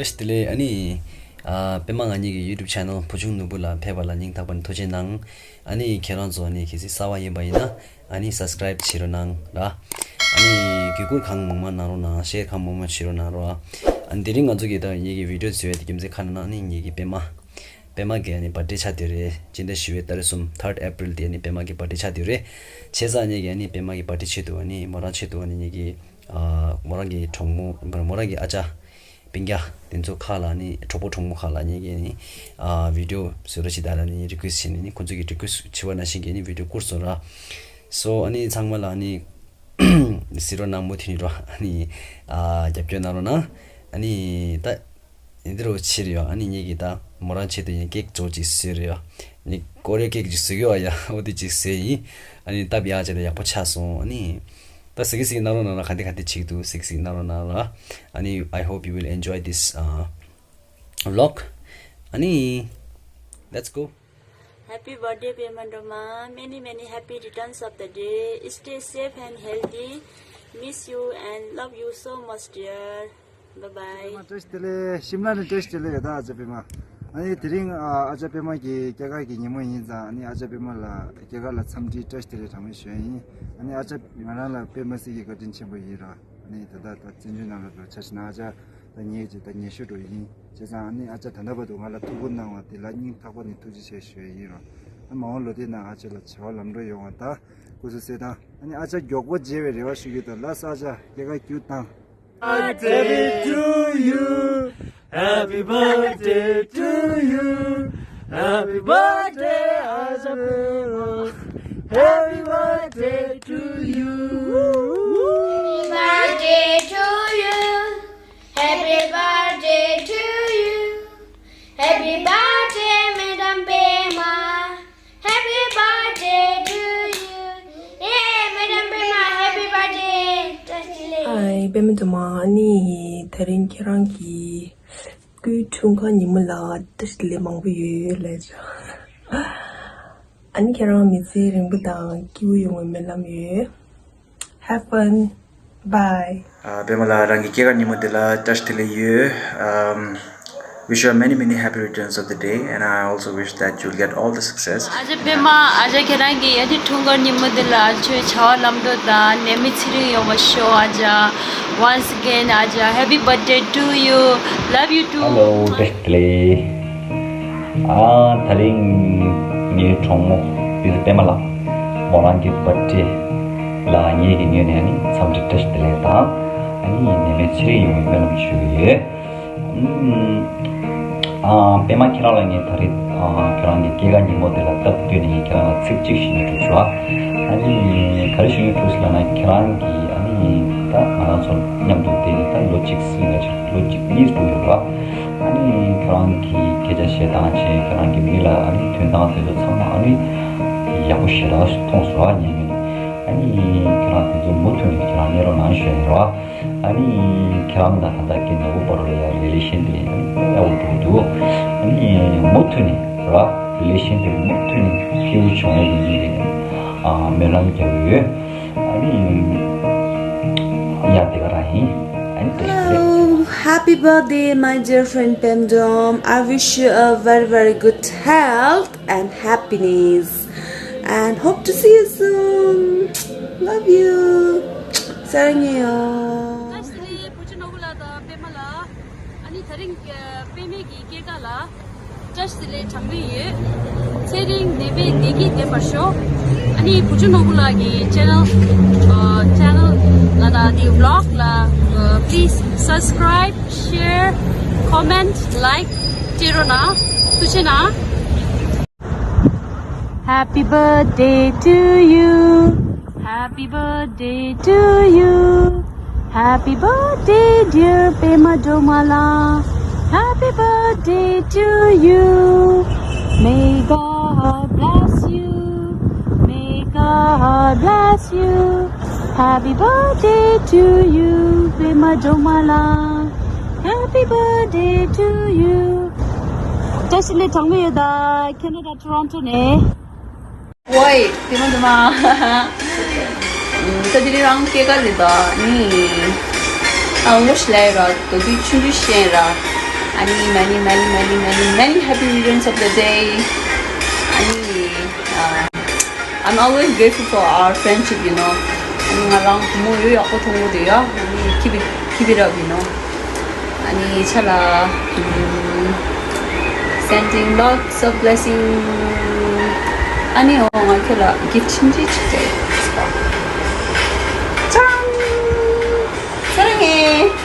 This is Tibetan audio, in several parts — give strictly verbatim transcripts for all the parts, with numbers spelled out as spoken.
བཀྲ་ཤིས་བདེ་ལེགས། ཨ་ནི་ཨ་པད་མ་ང་གཉིས་ཀྱི་YouTube channel བུ་ཆུང་ནོར་བུ་ལ་ཕེབས་པ་ལ་སྙིང་ཐག་པ་ནས་ཐུགས་རྗེ་གནང་། ཨ་ནི་ཁྱེད་རང་ཚོ་ཨ་ནི་གལ་སྲིད་གསར་པ་ཡིན་པ་ཡིན་ན་ཨ་ནི་subscribe བྱེད་རོགས་གནང་ར། ཨ་ནི་བརྒྱུད་སྐུར་གང་མང་མང་གནང་རོགས་གནང་། share གང་མང་མང་བྱེད་རོགས་གནང་ར། ཨ་ནི་དེ་རིང་ང་ཚོ་གི་ད་ངེད་ཀྱི་video བཟོ་ཡ་དེ་རྒྱུ་མཚན་ག་རེ་ན་ཨ་ནི་ངེད་ཀྱི་པད་མ་པད་མ་གི་ཨ་ནི་birthday ཆགས་བསྡད་རེད། སྤྱི་ཟླ་བཞི་པའི་ཏ་རིག་གསུམ་third April དེ་ཨ་ནི་པད་མ་གི་birthday ཆགས་བསྡད་རེད། བྱས་ཙང་ངེད་ཀྱི་ཨ་ནི་པད་མ་གི་birthday ཆེད་དུ་ཨ་ནི་མོ་རང་ཆེད་དུ་ཨ་ནི་ངེད་ཀྱི་ཨ་མོ་རང་གི་གྲོགས་མོ་མོ་རང་གི་ཨ་ཅག་སྤུན་ཀྱག་དེ་ཚོ་ཁག་ལ་ནི་གྲོགས་པོ་གྲོགས་མོ་ཁག་ལ་ངེད་ཀྱིས་ནི་ཨ་video བཟོ་རོགས་བྱེད་དང་ལབ་ནི་request བྱས་ནས་ནི་ཁོ་ཚོ་གི་request བྱས་པ་ནང་བཞིན་གྱི་ནི་video བསྐུར་སོང་ར། So ཨ་ནི་ཚང་མ་ལ་ནི་གཟིགས་རོགས་གནང་། མུ་མཐུད་ནས་རོགས་ཨ་ནི་ཨ་རྒྱབ་སྐྱོར་གནང་རོགས་གནང་། ཨ་ནི་ད་ཡིན་དེ་རོགས་ཕྱིར་ཡོད། ཨ་ནི་ངེད་ཀྱིས་ད་མོ་རང་ཆེད་དུ་ཡང་cake ཅོག་ཅིག་བཟོས་རེད་ཡོད། ནི་ཀོ་རེ་cake ཅིག་བཟོས་ཡོད་ཡ། འོ་དེ་ཅིག་བཟོས་ཡིན། ཨ་ནི་སྟབས་ཡག་ཅིག་ལ་ཡག་པོ་ཆགས་སོང་། ཨ་ནི་ད་གཟིགས་གཟིགས་གནང་རོགས་གནང་ལ། ག་འདི་ག་འདི་བྱེད་ཀྱི་འདུག་གཟིགས་གཟིགས་གནང་རོགས་གནང་ལ། ཨ་ནི་I hope you will enjoy this uh, vlog. ཨ་ནི་let's go. Happy birthday, Pema Doma. Many, many happy returns of the day. Stay safe and healthy. Miss you and love you so much, dear. Bye bye. པད་མ་བཀྲ་ཤིས་བདེ་ལེགས། ཤིམ་ལ་ནས་བཀྲ་ཤིས་བདེ་ལེགས་ཡོད་ད་ཨ་ཅག་པད་མ། ཨ་ནི་དེ་རིང་ཨ་ཨ་ཅག་པད་མ་གི་སྐྱེས་སྐར་གྱི་ཉིན་མོ་ཡིན་ཙང་། ཨ་ནི་ཨ་ཅག་པད་མ་ལ་སྐྱེས་སྐར་ལ་འཚམས་འདྲི་བཀྲ་ཤིས་བདེ་ལེགས་གྲངས་མེད་ཞུ་ཡ་ཡིན། ཨ་ནི་ཨ་ཅག་ང་རང་ལ་དཔེ་མ་སྲིད་ཀྱི་བཀའ་དྲིན་ཆེན་པོ་ཡིན་ར། ཨ་ནི་ད་ལྟ་ད་བཙན་བྱོལ་ནང་ལ་འགྲོ་ཆ་ཞིག་ན་ཨ་ཅག་ད་ཉེ་ཅིག་ད་ཉེ་ཤོས་འགྲོ་ཡིན། བྱས་ཙང་ཨ་ནི་ཨ་ཅག་ད་ལྟ་བར་དུ་ང་ལ་ཐུགས་ཁུར་གནང་བ་དེ་ལ་སྙིང་ཐག་པ་ནས་ཐུགས་རྗེ་ཆེ་ཞུ་ཡ་ཡིན་ར། ཨ་མ་འོངས་ལོ་དེ་ནང་ཨ་ཅག་ལ་བྱ་བ་ལམ་འགྲོ་ཡོང་བ་ད་སྐུ་གཟུགས་གསལ་ཐང་། ཨ་ནི་ཨ་ཅག་མགྱོགས་པོ་མཇལ་བའི་རེ་བ་ཞུ་གི་ཡོད། ད་ལ་ས་ཨ་ཅག་སྐྱེས་སྐར་རྒྱུ་དང་། Birthday to you. Happy birthday to you. Happy birthday, Aja Pema. Happy birthday to you. Happy birthday to you. Happy birthday to you. Happy birthday, Madam Pema. Happy birthday to you. Hey, Madam Pema, happy birthday. Hi, པད་མ་དུ་མ། ཨ་ནི་དེ་རིང་ཁྱེད་རང་གི་སྐུའི་འཁྲུངས་སྐར་ཉིན་མོ་ལ་བཀྲ་ཤིས་བདེ་ལེགས་མང་པོ་ཡོད་ལབ་བྱས། ཨ་ནི་ཁྱེད་རང་མི་ཚེ་རིང་པོ་དང་སྐྱིད་པོ་ཡོང་བའི་སྨོན་ལམ་ཡོད། Have fun. Bye. ཨ་པད་མ་ལགས། རང་གི་སྐྱེས་སྐར་ཉིན་མོ་འདི་ལ་བཀྲ་ཤིས་བདེ་ལེགས་ཡོད། Um, wish you many, many happy returns of the day, and I also wish that you'll get all the success. ཨ་ཅག་པད་མ། ཨ་ཅག་ཁྱེད་རང་གི་ཡ་དེ་འཁྲུངས་སྐར་ཉིན་མོ་འདི་ལ་ཁྱོད་བྱ་བ་ལམ་འགྲོ་དང་ནད་མེད་ཚེ་རིང་ཡོང་བ་ཤོག་ཨ་ཅག Once again, ཨ་ཅག happy birthday to you. Love you too. Hello, བཀྲ་ཤིས་བདེ་ལེགས། ཨ་དེ་རིང་ངའི་གྲོགས་མོ་བི་ཛི་པད་མ་ལགས་མོ་རང་གི་བར་ཐི་ཌེ་ལ་ངེད་ཀྱི་ངོས་ནས་ཨ་ནི་འཚམས་འདྲི་བཀྲ་ཤིས་བདེ་ལེགས་དང་། ཨ་ནི་ནད་མེད་ཚེ་རིང་ཡོང་བའི་སྨོན་ལམ་ཞུ་གི་ཡོད། ཨ་པད་མ། ཁྱེད་རང་ལ་ངས་ད་རེས་ཨ་ཁྱེད་རང་གི་སྐྱེས་སྐར་ཉིན་མོ་དེ་ལ་སྟབས་བསྟུན་ནས་ངས་ཁྱེད་རང་ལ་ཚིག་གཅིག་ཞུ་སྙིང་བྲོ་བྱུང་། ཨ་ནི་ག་རེ་ཞུ་སྙིང་བྲོ་ཞིག་ལབ་ན། ཁྱེད་རང་གིས་ཨ་ནི་ད་ང་རང་ཚོ་མཉམ་དུ་བསྡད་ནས་ད་ལོ་གཅིག་ཟིན་ཡོད། ལོ་གཅིག་གཉིས་འགྲོ་ཡོད་པ། ཨ་ནི་ཁྱེད་རང་གིས་སྐད་ཆ་བཤད་སྟངས་བྱས། ཁྱེད་རང་གི་མི་ལ་ཨ་ནི་ཐོན་སྟངས་དེ་ཚོ་ཚང་མ་ཨ་ནི་ཡག་པོ་ཞེ་དྲག་མཐོང་སོང་། ཨ་ནི་ངས་ཨ་ནི་ཁྱེད་རང་དེ་ཚོ་མུ་མཐུད་ནས་ཁྱེད་རང་གནས་རོགས་གནང་ཞུ་ཡིན་རོགས། ཨ་ནི་ཁྱེད་རང་དང་ད་ལྟ་གི་ནོར་བུ་བར་ལ་ཡ་རི་ལེ་ཤན་དེ་ཨ་ནི་དཔེ་ཡག་པོ་འགྲོ་གི་འདུག་ཨ་ནི་མུ་མཐུད་ནས་ར་རི་ལེ་ཤན་དེ་མུ་མཐུད་ནས་སྐྱིད་པོ་བྱུང་ཡ་ཡིན་ནི་རེད། ཨ་སྨོན་ལམ་རྒྱག་གི་ཡོད། ཨ་ནི་ཡ་དེ་ག་རང་ཡིན། ཨ་ནི་བཀྲ་ཤིས་བདེ་ལེགས། Hello, happy birthday, my dear friend Pemdom. I wish you a very, very good health and happiness. And hope to see you soon. Love you. 사랑해요. བཀྲ་ཤིས་བདེ་ལེགས་བུ་ཆུང་ནོར་བུ་ལགས་དང་པད་མ་ལགས། ཨ་ནི་དེ་རིང་ཨ་པད་མའི་གི་སྐྱེས་སྐར་ལ་བཀྲ་ཤིས་བདེ་ལེགས་གྲངས་མེད་ཡོད། ཚེ་རིང་ནད་མེད་བདེ་སྐྱིད་ལྡན་པར་ཤོག་ཨ་ནི་བུ་ཆུང་ནོར་བུ་ལགས་ཀྱི་ཆེ་ནལ་ཨ་ཆེ་ནལ་ལ་དང་དེའི་བི་ལོག་ལ་ཨ་please subscribe, share, comment, like བྱེད་རོགས་གནང་། ཐུགས་རྗེ་གནང་། Happy birthday to you. Happy birthday to you. Happy birthday, dear Pema Domala. Happy birthday to you. May God bless you. May God bless you. Happy birthday to you, Pema Domala. Happy birthday to you. བཀྲ་ཤིས་བདེ་ལེགས་གྲངས་མེད་ཡོད་ད། Canada Toronto ནས། ཝའི། དེ་མ་དེ་མ། ད་དེ་རིང་རང་སྐྱེས་སྐར་རེད་ད། ནི། ཨ་ངོ་ཤི་ལའི་ར། ད་དུས་ཆུང་ཆུང་ཤེས་ར། Ani, many, many, many, many, many happy returns of the day. Ani, uh, I'm always grateful for our friendship, you know. Ani, ང་རང་བུ་མོ་ཡོད་ཡག་པོ་མཐོང་གི་འདུག་ཡ། Ani, keep it, keep it up, you know. Ani, ཚེ་ལ། ཨམ། Sending lots of blessings. Ani, འོ་ང་ཁྱོད་ལ་gift ཆུང་ཆུང་ཅིག་སྤྲད། ཅང་། ཚེ་རིང་ངེ།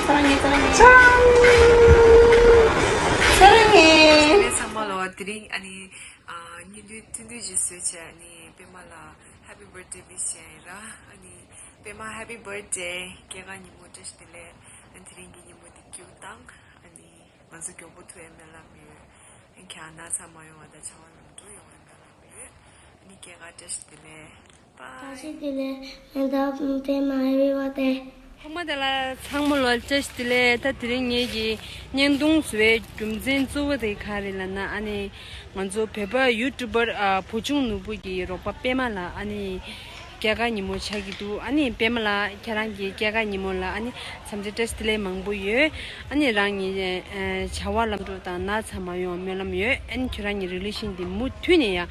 ཚེ་རིང་ངེ། ཚེ་རིང་ངེ། ཅང་། ཚེ་རིང་ངེ། ཚང་མ་ལ་དེ་རིང་ཨ་ནི་ཨ་ཉིན་དུས་ཐུང་ཐུང་ཞིག་བཟོས་བྱས། ཨ་ནི་པད་མ་ལ་happy birthday wish བྱས་ཡིན་ར། ཨ་ནི་པད་མ་happy birthday། སྐྱེས་སྐར་ཉིན་མོ་བཀྲ་ཤིས་བདེ་ལེགས། ཨ་ནི་དེ་རིང་གི་ཉིན་མོ་འདི་སྐྱིད་པོ་བཏང་། ཨ་ནི་ང་ཚོ་མགྱོགས་པོ་ཐུག་ཡ་སྨོན་ལམ་ཡོད། ཨ་ནི་ཁྱེད་རང་ཚང་མ་ཡོང་བ་དང་བྱ་བ་ལམ་འགྲོ་ཡོང་བའི་སྨོན་ལམ་ཡོད། ཨ་ནི་སྐྱེས་སྐར་བཀྲ་ཤིས་བདེ་ལེགས། བཀྲ་ཤིས་བདེ་ལེགས། ཨེ་ད་པད་མ་happy birthday། ཕ་མ་དེ་ལ་ཚང་མ་ལ་བཀྲ་ཤིས་བདེ་ལེགས། ད་དེ་རིང་ངེད་ཀྱི་བརྙན་ཐུང་བཟོ་བའི་རྒྱུ་མཚན་གཙོ་བོ་དེ་ག་རེ་ལབ་ན། ཨ་ནི་ང་ཚོ་བོད་པ་ཡུ་ཊུབ་པར་ཨ་བུ་ཆུང་ནོར་བུ་གི་རོགས་པ་པད་མ་ལགས་ཨ་ནི་སྐྱེས་སྐར་ཉིན་མོ་ཆགས་ཀྱི་འདུག་ཨ་ནི་པད་མ་ལགས་ཁྱེད་རང་གི་སྐྱེས་སྐར་ཉིན་མོ་ལ་ཨ་ནི་འཚམས་འདྲི་བཀྲ་ཤིས་བདེ་ལེགས་མང་པོ་ཡོད། ཨ་ནི་རང་གི་ཨ་བྱ་བ་ལམ་འགྲོ་དང་ན་ཚ་མ་ཡོང་སྨོན་ལམ་ཡོད། ཨ་ནི་ཁྱོད་རང་གི་རི་ལེ་ཤན་འདི་མུ་མཐུད་ནས་ཡ་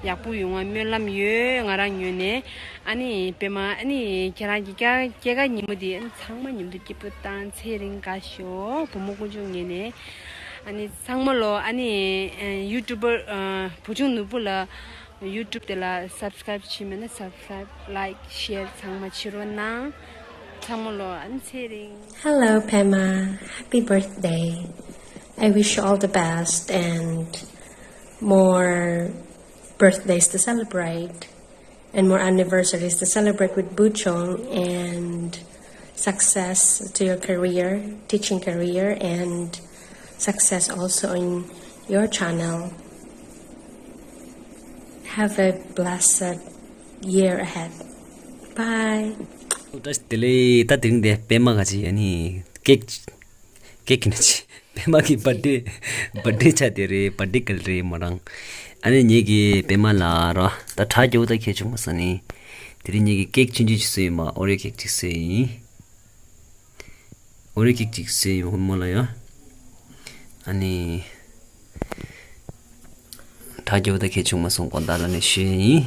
ཡག་པོ་ཡོང་བ་སྨོན་ལམ་ཡོད། ང་རང་ངོས་ནས། ཨ་ནི་པད་མ་ཨ་ནི་ཁྱེད་རང་གི་སྐྱེས་སྐར་ཉིན་མོ་འདི་ཨ་ནི་ཚང་མ་མཉམ་དུ་སྐྱིད་པོ་དང་ཚེ་རིང་དགའ་ཤོག་བུ་མོ་དཀོན་མཆོག་ངོས་ནས། ཨ་ནི་ཚང་མ་ལོ་ཨ་ནི་ཡུ་ཊུབ་པར་བུ་ཆུང་ནོར་བུ་ལ་ཡུ་ཊུབ་དེ་ལ་སབ་སི་ཀ་རེབ་བྱས་མེད་ན་སབ་སི་ཀ་རེབ། ལའིཀ། ཤེར་ཚང་མ་བྱེད་རོགས་གནང་། ཚང་མ་ལོ་ཨ་ནི་ཚེ་རིང་། Hello Pema, happy birthday. I wish you all the best and more birthdays to celebrate and more anniversaries to celebrate with Buchung, and success to your career, teaching career, and success also in your channel. Have a blessed year ahead. Bye. བཀྲ་ཤིས་བདེ་ལེགས། ད་དེ་རིང་འདི་པད་མ་ག་ཅི་ཨ་ནི་ཀེག་ཀེག་ཡིན་ན་ཅི། པད་མ་གི་བར་ཌེ། བར་ཌེ་ཆ་དེ་རེད། བར་ཌེ་གལ་རེད་མོ་རང་། ཨ་ནི་ངེད་ཀྱི་པད་མ་ལགས་ར། ད་དྲ་རྒྱ་བོ་ད་ཁྱེད་བྱུང་མ་སོང་ནི། དེ་རིང་ངེད་ཀྱི་ཀེག་ཆུང་ཆུང་ཅིག་བཟོས་ཡིན་པ། ཨོ་རེ་ཀེག་ཅིག་བཟོས་ཡིན། ཨོ་རེ་ཀེག་ཅིག་བཟོས་ཡིན་ཧུ་མོ་ལ་ཡ། ཨ་ནི། དྲ་རྒྱ་བོ་ད་ཁྱེད་བྱུང་མ་སོང་དགོངས་དག་ལ་ནས་ཞུས་ཡིན།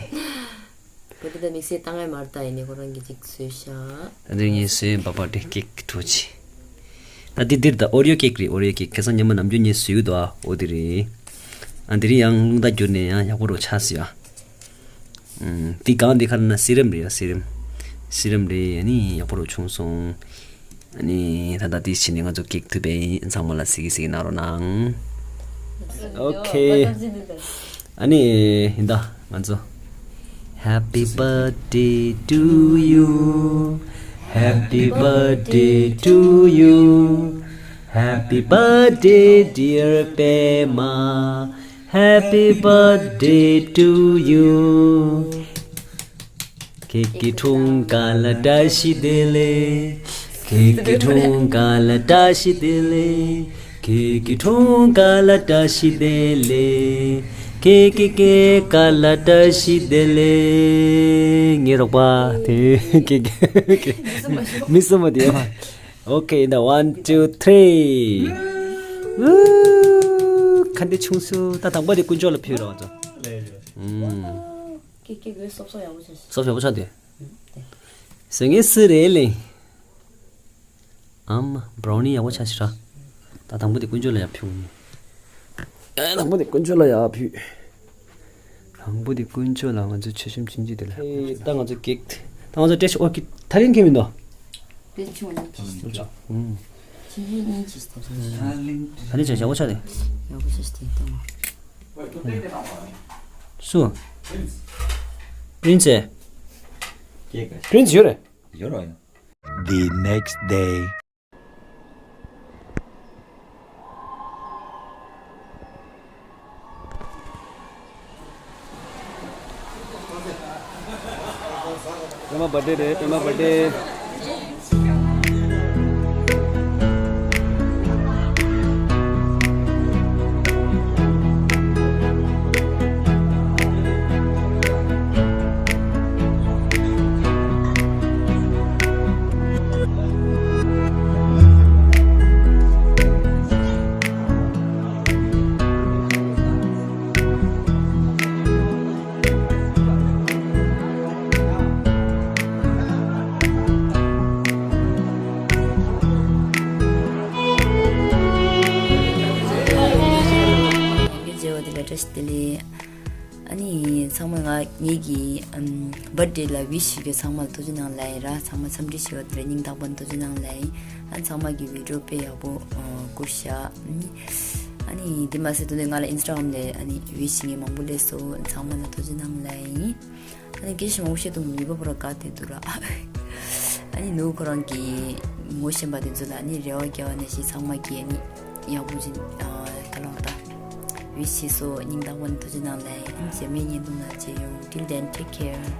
བོད་དུ་དམིགས་བསལ་བཏང་ཡ་མ་རེད། ད་ཡིན་ནའི་ཁོ་རང་གིས་ཅིག་བཟོས་ཤག་ད་དེ་ངས་བཟོས་པ་པ་དེ་ཀེག་གི་གྲོགས་ཆེ། ད་དེ་འདིར་ད་ཨོ་རི་ཡོ་ཀེག་རེད། ཨོ་རི་ཡོ་ཀེག་ཁ་སང་ཉི་མ་ནམ་རྒྱུན་ངས་བཟོས་ཡོད་དོ། ཨ་ཨོ་དེ་རེད། ཨ་འདི་རིང་ཡང་རླུང་རྟ་བསྒྱུར་ནས་ཡང་ཡག་པོ་རུ་ཆགས་སོང་ཡ། ཨུམ། འདི་གང་འདི་ག་རེ་ན་སི་རམ་རེད་ཡ། སི་རམ། སི་རམ་རེད། ཨ་ནི་ཡག་པོ་རུ་བྱུང་སོང་། ཨ་ནི་ད་ལྟ་དེ་བྱས་ནས་ང་ཚོ་ཀེག་ཐུག་པའི་ཚང་མ་ལ་གཟིགས་གཟིགས་གནང་རོགས་གནང་། ཨོ་ཁེ། ཨ་ནི་ཡིན་ད་ང་ཚོ། Happy birthday to you. Happy birthday to you. Happy birthday, dear Pema. Happy birthday to you. ཁྱེད་ཀྱི་འཁྲུངས་སྐར་ལ་བཀྲ་ཤིས་བདེ་ལེགས། ཁྱེད་ཀྱི་འཁྲུངས་སྐར་ལ་བཀྲ་ཤིས་བདེ་ལེགས། ཁྱེད་ཀྱི་འཁྲུངས་སྐར་ལ་བཀྲ་ཤིས་བདེ་ལེགས། ཁྱེད་ཀྱི་སྐྱེས་སྐར་ལ་བཀྲ་ཤིས་བདེ་ལེགས། ངའི་རོགས་པ་དེ་ཀེག་ཀེག་མི་གསུམ་པ་དེ། ཨོ་ཁེ། ད་one, two, three. ཁ་འདི་ཆུང་སུ་ད་དང་པོ་དེ་དཀོན་མཆོག་ལ་ཕུལ་རོགས་ཚོ། ཀེག་ཀེག་གི་སོབ་སོབ་ཡག་པོ་ཆགས་ཤག་སོབ་སོབ་ཡག་པོ་ཆགས་དུས། ཟེར་ངེས་སུ་རེད་ལེ། ཨམ། བྷ་རའོ་ནི་ཡག་པོ་ཆགས་ཤག་ར། ད་དང་པོ་དེ་དཀོན་མཆོག་ལ་ཡག་ཕུལ། ཨ་དང་པོ་དེ་དཀོན་མཆོག་ལ་ཡག་ཕུལ། དང་པོ་དེ་དཀོན་མཆོག་ལ་ང་ཚོ་མཆོད་གཤོམ་ཕྱིན་ཅི་དེ་ལ། ཨེ་ད་ང་ཚོ་ཀེག་ད་ང་ཚོ་ཏྲེ་ཤི་ཨོ་ཀི་ཐ་རིང་ཁེ་མི་འདུག་ཏྲེ་ཆུང་ལ་ཁྱི་ཨུམ། ཁྱི་གཉིས་ཀྱིས་ད་ཚོ་ད་ནི་ཆ་ཡག་པོ་ཆགས་དེ། ཡག་པོ་ཆགས་དེ་ད་མ། སུ། པྲིན་སི། པྲིན་སི་ཡོད་རེད། ཡོད་རེད། The next day. པད་མ་བར་ཌེ་རེད། པད་མ་བར་ཌེ། བཀྲ་ཤིས་བདེ་ལེགས། ཨ་ནི་ཚང་མ་ང་ངེད་ཀྱི་ཨམ་བར་ཌེ་ལ་ཝིཤ་ཞུ་རྒྱུ་ཚང་མ་ལ་ཐུགས་རྗེ་གནང་ལབ་ཡིན་ར། ཚང་མ་འཚམས་འདྲི་ཞུ་བ་དེ་ར་སྙིང་ཐག་པ་ནས་ཐུགས་རྗེ་གནང་ལབ་ཡིན། ཨ་ཚང་མ་གི་བི་ཌི་ཡོ་དཔེ་ཡག་པོ་ཨ་བཀུར་ཤག་ཨ་ནི་ཨ་ནི་འདི་མ་ཟད་དོན་དུ་ང་ལ་ཨིན་སི་ཊ་གྷ་རམ་ལ་ཨ་ནི་ཝིཤ་ཞུ་མཁན་མང་པོ་སླེབས་སོང་། ཚང་མ་ལ་ཐུགས་རྗེ་གནང་ལབ་ཡིན། ཨ་ནི་སྐད་ཆ་མང་པོ་བཤད་དུས་ནུས་པ་པོ་ར་དགའ་བསྡད་འདུག་ར། ཨ་ནི་ནུ་ཁོ་རང་གི་ངོ་ཤེས་པ་དེ་ཚོ་ལ་ཨ་ནི་རེ་བ་རྒྱག་པ་ནང་བཞིན་ཚང་མ་གི་ཨ་ནི་ཡག་པོ་ཅིག་ཨ་ད་ལོ་ད་ཝིཤ་བྱས་སོང་། སྙིང་ཐག་པ་ནས་ཐུགས་རྗེ་གནང་ལབ་ཡིན། ཨ་ནི་རྗེས་མའི་བརྙན་ཐུང་ནང་མཇལ་ཡོང་། Till then, take care.